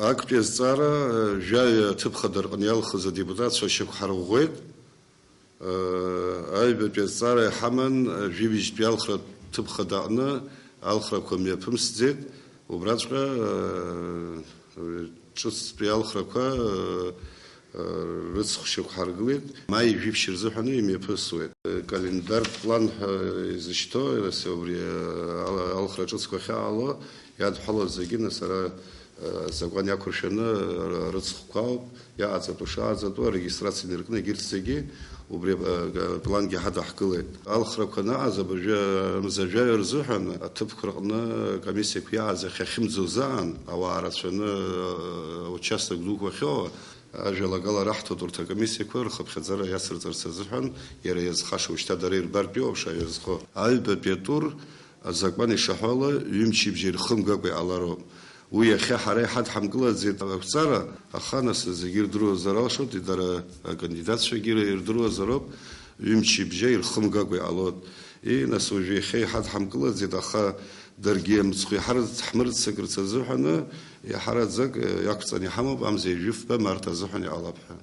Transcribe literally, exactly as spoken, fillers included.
Актәи азҵаара, э, жәаҩа аҭыԥ хада рҟны иалхыз адепутатцәа шьақәҳарӷәӷәеит. Э, аҩбатәи азҵаара иҳаман, э, жәибжьтәи алхра ҭыԥ хада аҟны алхрақәа мҩаԥымсӡеит. Убраҵәҟьа, э, ҿыцтәи алхрақәа, э, э, рыцхә шьақәҳаргылеит. Маи жәиԥшь рзыҳәаны имҩаԥысуеит. Э, календартә план ҳәа изышьҭоу, нас убри, э, ала-, алхра ҿыцқәа ахьаало иадҳәалоу зегьы, нас ара, э, азакәан иақәыршәаны, э, рыцхәқәа ауп, иаҟаҵатәу шаҟаҵатәу, арегистрациа инаркны, егьырҭ зегьы убри, э, плангьы ҳадаҳкылеит. Алхрақәа анаҟаз абыржәы, э, мза жәаҩа рзыҳәан аҭыԥқәа рҟны акомиссиақәа иааз ахьахьымӡоз аан, ауаа рацәаны, э, участок дуқәа ахьоуа, ажәалагала раҳҭоит урҭ акомиссиақәа рхыԥхьаӡара иацырҵарц азыҳәан, иара иазхаша, уажәшьҭа дара ирбартә иоуп шаҩа зхо. Аҩбатәи атур, азакәан ишаҳәо ала, ҩымчыбжьа ирхымгакәа иҟалароуп. Уи иахьа ҳара иҳадҳамкылаӡеит ақәҵара, аха нас зегьы ирдыруазар алшоит, дара акандидатцәагьы ирдыруазароуп, ҩымчыбжьа ирхымгакәа иҟалоит. И, нас уажәы иахьа иҳадҳамкылаӡеит, аха даргьы амцхә иҳарыц-, ҳмырццакырц азыҳәаны, иаҳараӡак, э, иақәҵаны иҳамоуп, амза ҩажәи фба март азыҳәан иҟалап ҳәа.